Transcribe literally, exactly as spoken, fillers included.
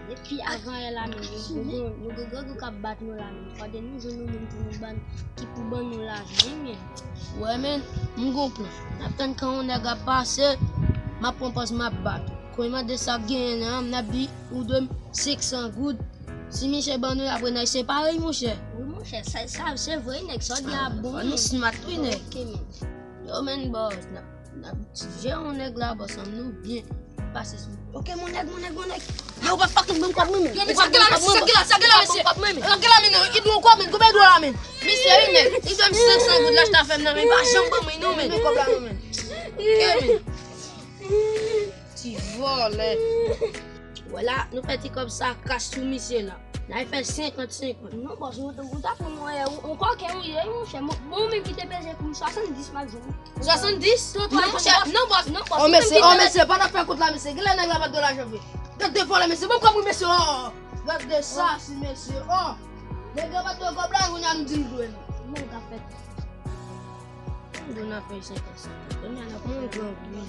Depi avan yè la menm, nou gen, nou gen grangou k ap bat nou la menm. Fòde nou jwenn yon moun pou nou ban, ki pou ban nou lajan, wi, men. Wè, men, m gon plan. N ap tann kan yon nèg ap pase, m ap pran pòz m ap bat ou. Kon l mande sa k genyen nan, m ap di, ou dwe m senk san goud. Si misye ban nou, apre n al separe, monchè. Wi, monchè, sa, sa, se vre, nèg, sa w di a bon. Fò nou smat, wi, nèg. Ok, men. Yo, men, bòs, n ap N ap jere yon nèg la, bòs, ann nou byen pase sou. Ok, mon nèg, mon nèg, mon nèg. Yo, ou pa fucking ban m kòb mwen, men. Yo, men sa gen la, men, sa gen la, sa gen la, mesye. Sa gen la, men, non, li dwe yon kòb, men. Konbyen dwe la, men? Mesye, wi, nèg. Li dwe m senk san goud, l achte afè m nan, men. Li pa janm ban mwen, non, men. Men kòb la, non, men. Ok, men. Ti vòlè. Wè la, nou fè ti kòb sa, kas sou misye la. N a fè senkant senkant. Non, bòs, ou, ou ta pran mwen, ou, ou kòken, ou ye, monchè. Bon, bon, ou menm ki te peze pou m swasanndis, m ap jwenn. Swasanndis? Non, monchè, non, bòs. Non, bòs. Oh, mesye, oh, mesye, pa nan fè kont la, mesye. Genlè nèg la pa t gen lajan vre. Gad de vòlè, mesye. Ban m kòb mwen, mesye. Oh, gad de sa, si mesye. Oh, nèg la pa t gen kòb la, kounye a nou di l dwe nou. Bon, ka fèt. Mwen dwe n ap fè senkant senkant. Kounye a n ap pran grangou.